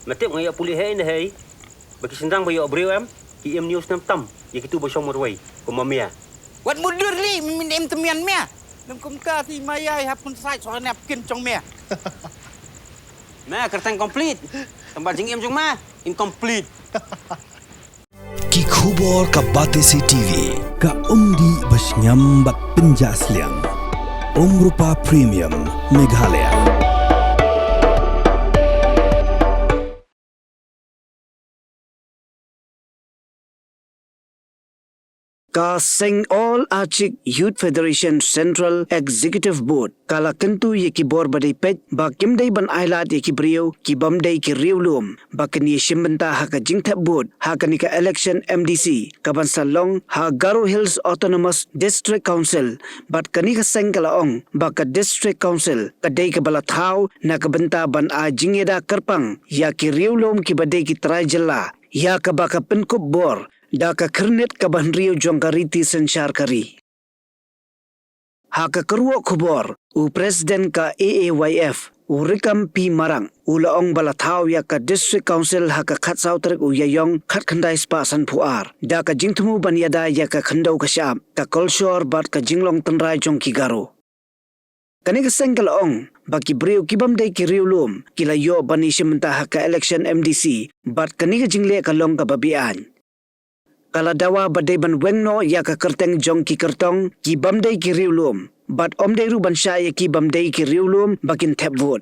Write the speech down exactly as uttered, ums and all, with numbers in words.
Me tip nga ïoh pule hei ne hei. Ba ki shynrang ba ïoh briew em, ki im news nam tam ïa kitu ba shong marwei kum ma mia. Wat mudur li, min im temian mia. Lem kumta ti ma ïai hap kun sait soal ne ap kin jong mia. Me kyrteng complete. Tang ba jingim jong me incomplete. Ki khubor ka Batesi T V. Ka umdih ba shngiam bad pynjah sliang. Umrupa Premium Meghalaya. Ka Seng All Achik Youth Federation Central Executive Board ka la kyntu ïa ki bor ba dei peit ba kim dei ban ailad ïa ki briew ki bym dei ki riewlum ba kin ïashim bynta ha ka jingthep vote ha kane ka election M D C ka ban sa long ha Garo Hills Autonomous District Council. Bad kane ka seng ka la ong ba ka District Council ka dei kaba la thaw na ka bynta ban ai jingïada kyrpang ïa ki riewlum kiba dei ki trai jylla, ïa kaba ka pynkup bor da ka khyrnit kaba hynriew jong ka riti synshar ka ri. Ha ka kyrwoh khubor, u President ka A A Y F, u Rikam P Marak, u la ong ba la thaw ïa ka District Council ha ka khatsaw tarik u Ïaïong khatkhyndai spah sanphew ar da ka jingthmu ban ïada ïa ka khyndew ka shyiap, ka kolshor bad ka jinglong tynrai jong ki Garo. Kane ka seng ka la ong ba ki briew ki bym dei ki riewlum ki la ïoh ban ïashim bynta ha ka election M D C bad kane ka jingleh ka long kaba beaiñ. Ka la dawa ba dei ban weng noh ïa ka kyrteng jong ki kyrtong ki bym dei ki riewlum bad ym dei ruh ban shah ïa ki bym dei ki riewlum ba kin thep vote.